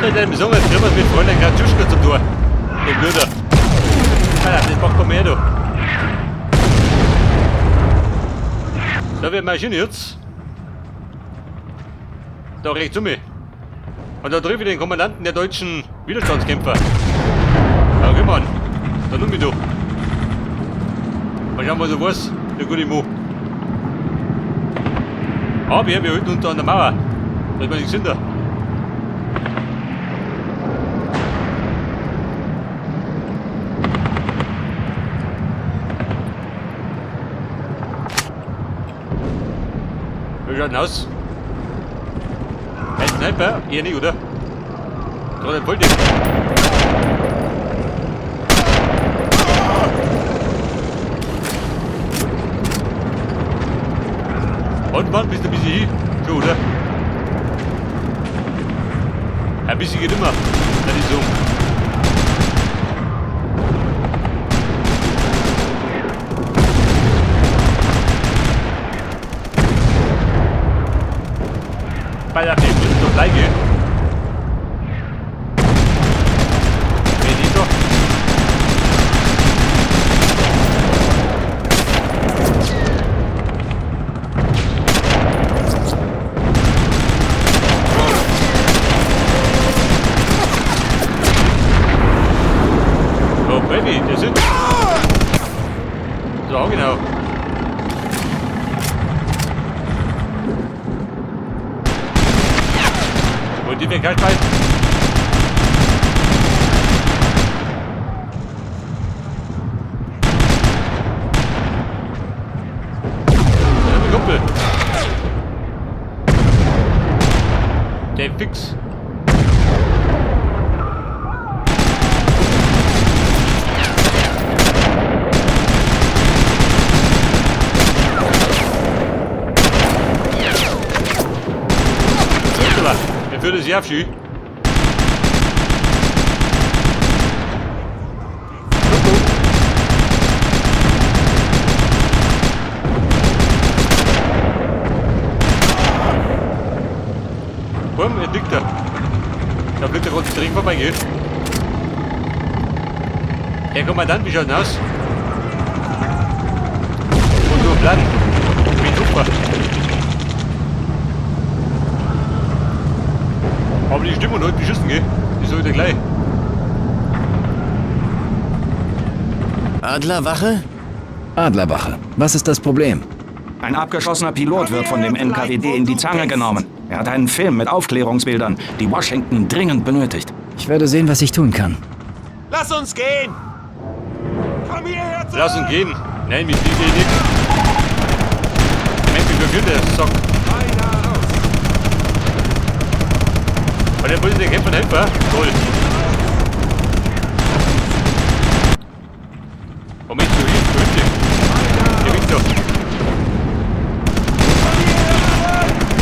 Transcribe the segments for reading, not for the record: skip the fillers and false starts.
Soll ich einem sagen, jetzt kriegen wir mit Fräulein Katiuschka zum Tor. Der Blöder. Alter, das macht man mehr da. So, wir marschieren jetzt. Da rechts um mich. Und da treffe ich den Kommandanten der deutschen Widerstandskämpfer. Ja, Mann. Da nimm mich doch. Mal schauen, was er weiß, der gute Mo. Aber wir halten unter an der Mauer. Da ist man nicht gesünder. Wie schaut denn aus? Ein Sniper? Eher nicht, oder? Gerade ein Volldeck. Und Mann, bist du ein bisschen hin? Schon, oder? Ein bisschen geht immer. Das ist so. Bei der Film ist doch gleich. Wenn die doch. Oh Baby, der sind. So, genau. Und die weg halt bei. Ja, mein Kumpel. Der fix. Er führt sich auf, schön. Bumm, er liegt da. Da fliegt der rote Ring vorbei, gell? Der Kommandant, wie schaut denn aus? Und du Plan. Wie super. Aber die Stimmung heute beschissen, gell? Die ist heute gleich. Adlerwache? Adlerwache. Was ist das Problem? Ein abgeschossener Pilot wird von dem NKWD in die Zange genommen. Er hat einen Film mit Aufklärungsbildern, die Washington dringend benötigt. Ich werde sehen, was ich tun kann. Lass uns gehen! Komm hierher zurück! Lass uns gehen. Nein, mit dir gehe ich nicht. Mensch, wie verführt der Sack. Und der muss den Kämpfern helfen. Toll. Moment, du hier, Grüße. Der Victor.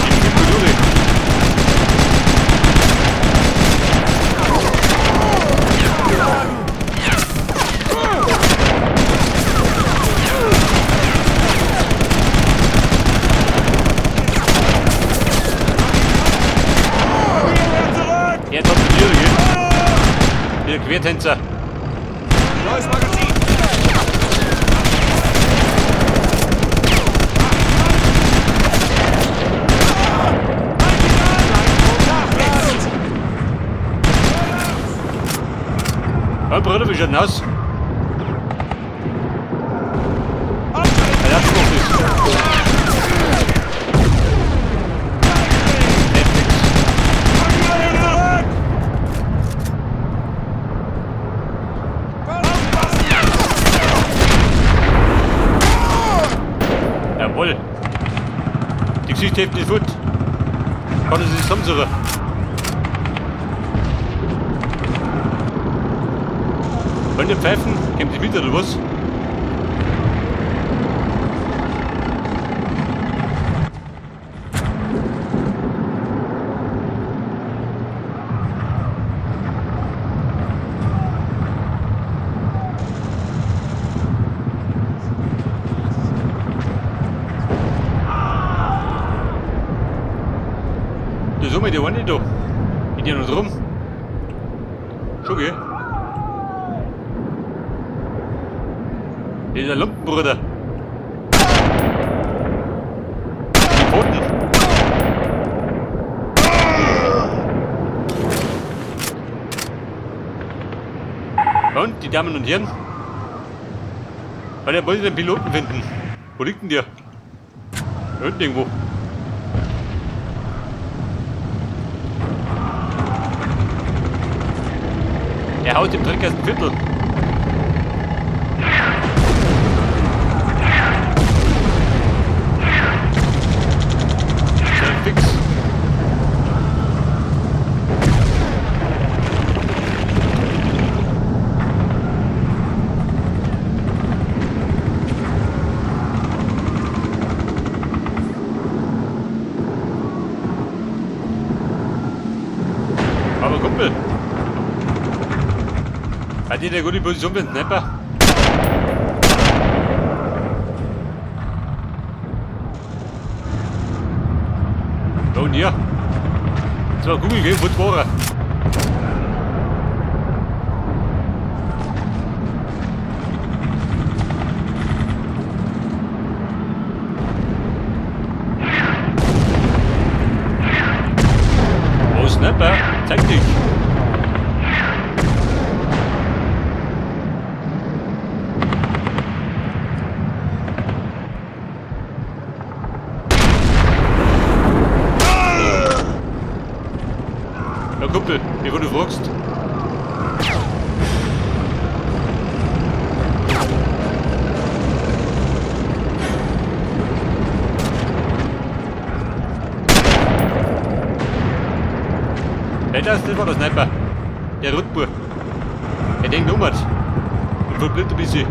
Ich bin Kultur. Jetzt hat die Tiere, gell? Wieder Quertänzer. Neues Magazin! Ja, Bruder, wie schaut denn aus? Ja, das ist. Netflix. Jawohl. Die Gesichtshälfte ist fort. Kann er sich zusammensuchen. Wollen die pfeifen? Kommen die mit oder was? Da so mit die eine da. Ich geh noch drum. Schon, gell? Dieser Lumpenbruder. Die Pfoten. Und, die Damen und Herren. Weil er wollte den Piloten finden. Wo liegt denn der? Da unten irgendwo. Er haut im dreckigen Viertel. Sehr fix. Aber Kumpel, hat die eine gute Position für den Sniper? Da und hier. Zwei Kugeln gehen, wo war er? Oh, Sniper, zeig dich. Ja, Kumpel, bevor du fragst. Hey, das war der Sniper. Der Rotbur. Er denkt um und verblindet ein bisschen.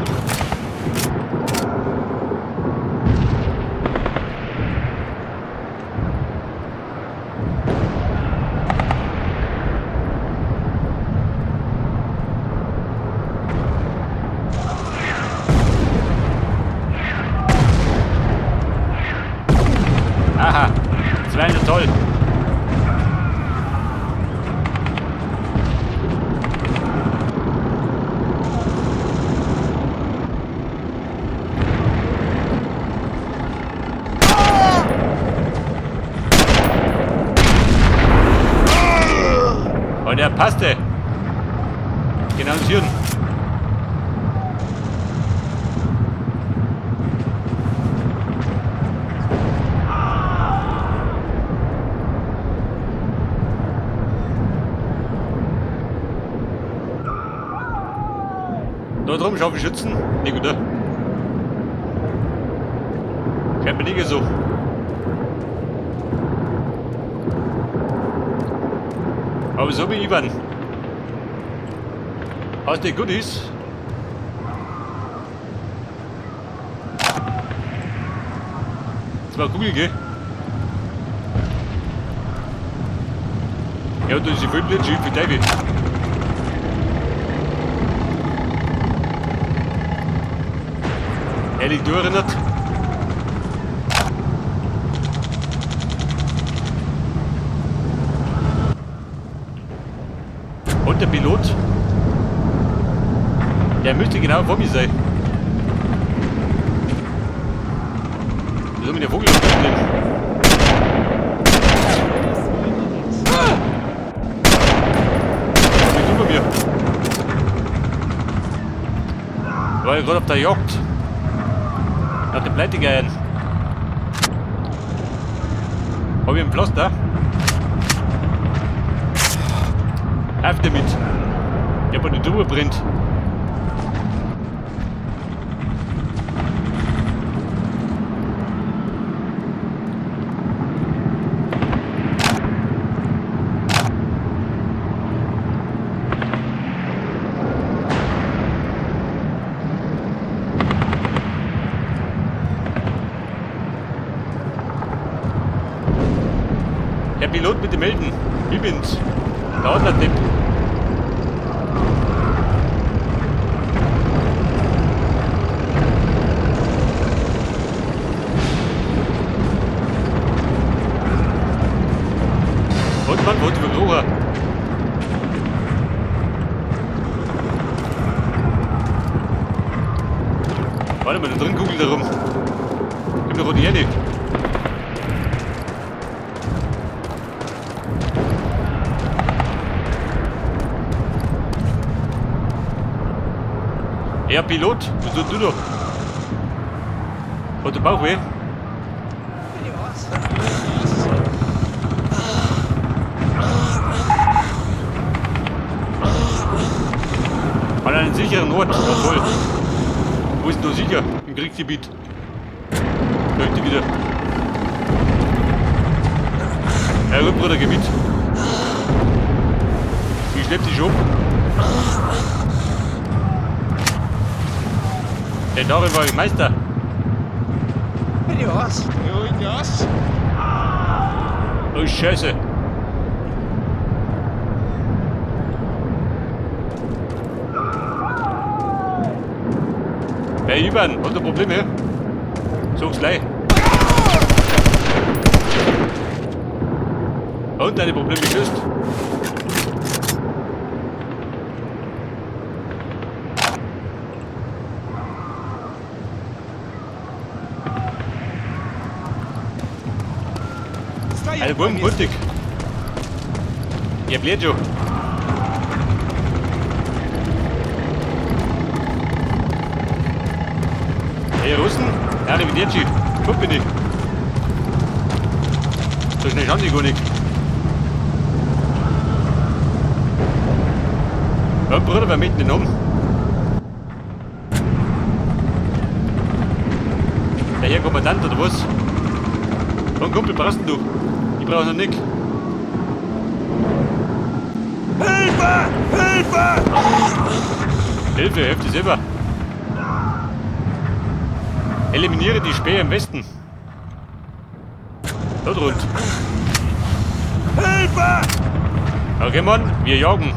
Aha, 200 Zoll. Und er passte. Genau ins Hirn. Da drum scharfe Schützen. Nicht gut, oder? Scheint mir nicht so. Aber so wie Ivan. Aus den Goodies. Zwei Kugeln, gell? Ja, und da ist die voll blöd, für Teufel. Er liegt durcherinnert. Und der Pilot, der müsste genau vor mir sein. Wieso mit der Vogel drin? Ah! Liegt über mir. War ja gerade auf der Jagd. Nach den Pleitegeiern. Hab ich ein Pflaster? Auf damit. Ich hab eine drüber brennt. Herr Pilot, bitte melden. Ich bin's. Der Adlerdepp. Und Mann, wo ist die Verkrocher? Warte mal, da drin kugelt er rum. Gib mir die Hände. Ja, Pilot, was tust du da? Hat der Bauch weh? An einen sicheren Ort, ja toll. Wo ist denn da sicher? Im Kriegsgebiet. Da hinten wieder. Ja, gut, Bruder, geh mit. Ich schlepp dich um. Der darin war ich Meister. Oh, Scheiße. Hey, Ivan, hast du Probleme? Sag's gleich. Und deine Probleme gelöst. Eine Wurm, mutig. Ja, bläht schon. Hey, Russen? Arrivederci. Guck bin ich. So schnell schauen die gar nicht. Ja, Bruder, wer möchte denn haben? Der Herr Kommandant oder was? Und Kumpel, brauchst denn du? Ich brauch noch nicht. Hilfe! Hilfe! Hilfe, helft dir selber. Eliminiere die Späher im Westen. Da drunten. Hilfe! Okay, Mann, wir jagen.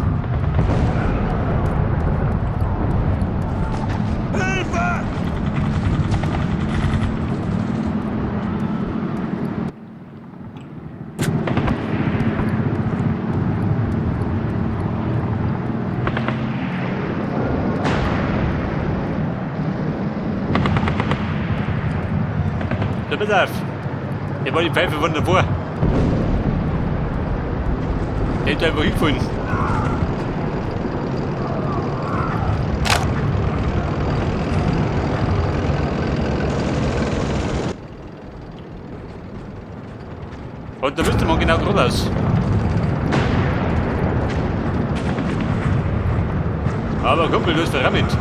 Hilfe! Da pass auf. Der war die Pfeife von davor. Der ist einfach hingefallen. Und da müsste man genau geradeaus. Aber Kumpel, du hast verrammelt.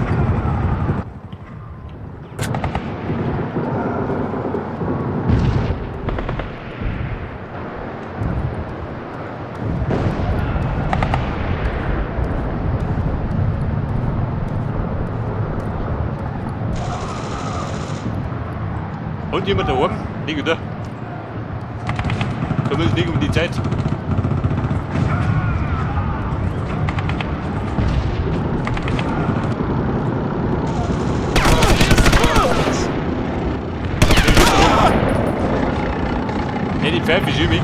Und jemand da oben? Nicht, oder? Da muss ich nicht um die Zeit. Ja, die Pfeife ist übig.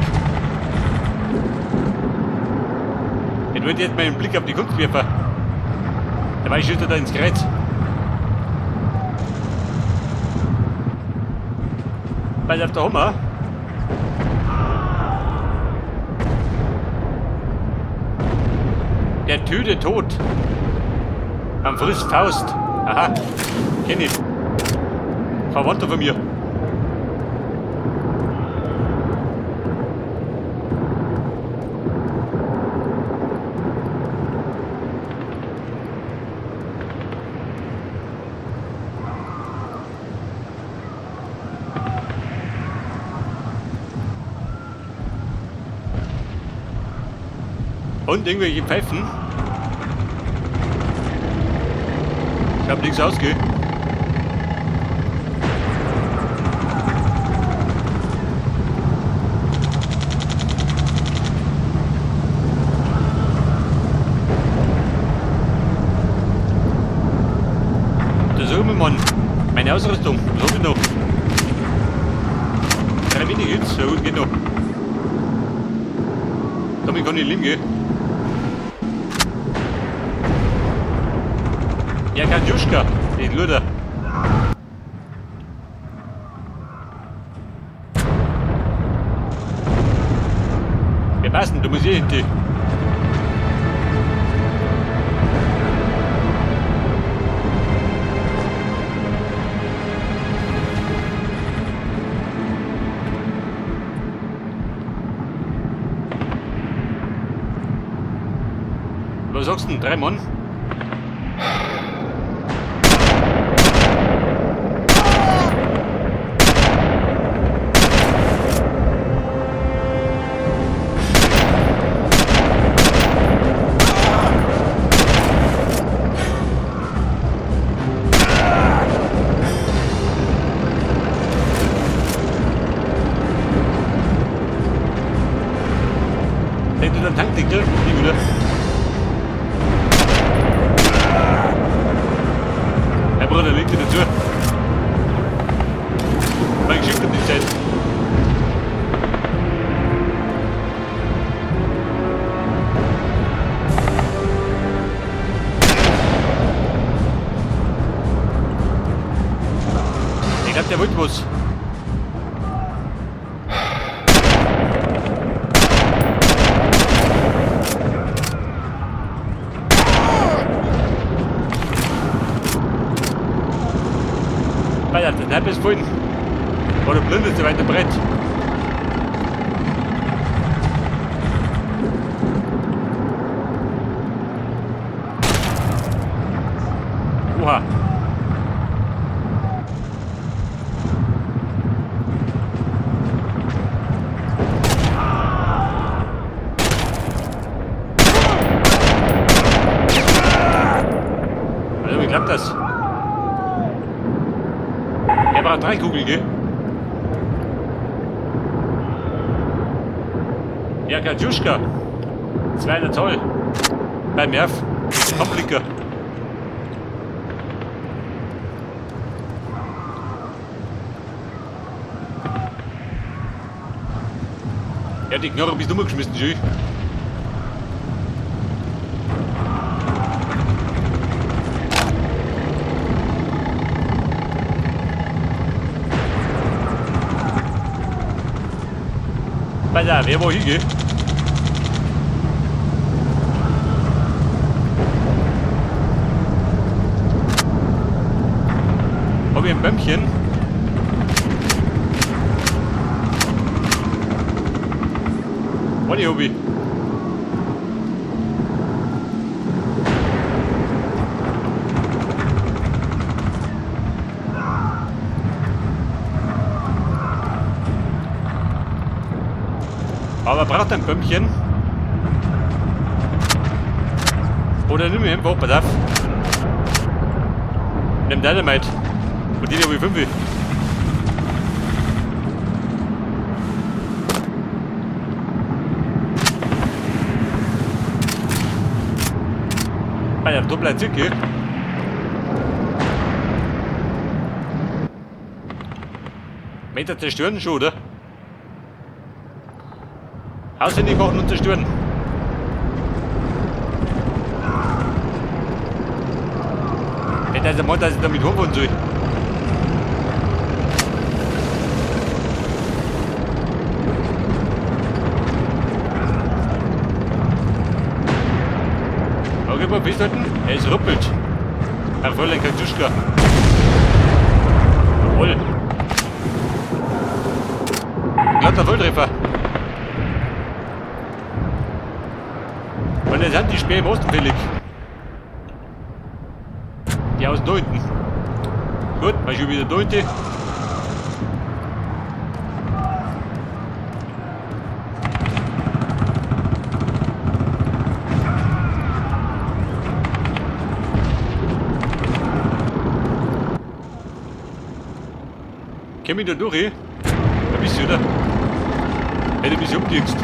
Ich wollte jetzt mal einen Blick auf die Kunst werfen. Dabei schießt er da ins Kreuz. Pass auf der Hummer. Der Tüde tot. Am Friss Faust. Aha. Kenn ich. Verwandter von mir. Und irgendwelche Pfeifen. Ich hab nichts ausge. Da suchen wir mal meine Ausrüstung. Was hab ich noch? 3 Mini-Hits. Ja gut, geht noch. Damit kann ich leben gehen. Ja, Katjuschka, die Luder. Da muss ich hinten. Was sagst du denn? 3 Mann? Denk du den Tankdeckel? Nie wieder. Herr Bruder, leg dir dazu. Mein Geschick um die Zeit. Ich glaub, der wollte was. Alter, der Knapp ist vorhin. Oder blind ist der weiter Brett. Oha. Also, wie klappt das? Er braucht 3 Kugeln, gell? Ja, Katjuschka. 200 Zoll. Beim Nerv. Kompliker. Ja, die Knarre bist du umgeschmissen, schön. Pass auf, wer war hier, gell? Hab ich ein Bämmchen? Warte, hab ich. Aber braucht ein Bömmchen? Oder nimm ihn einfach, pass auf. Nimm Dynamite. Und die habe ich 5. Alter, da bleibt zurück, Meter zerstören schon, oder? Auswendig machen und zerstören. Wenn das einmal, dass ich damit hochfahren soll. Okay, mal festhalten. Es ruppelt. Herr Fräulein Katjuschka. Jawohl. Glatter Volltreffer. Und jetzt sind die Spähe im Osten fällig. Die aus dem unten. Gut, mal schon wieder da unten. Komm ich da durch? Ein bisschen, oder? Hätte ein bisschen umgedickst.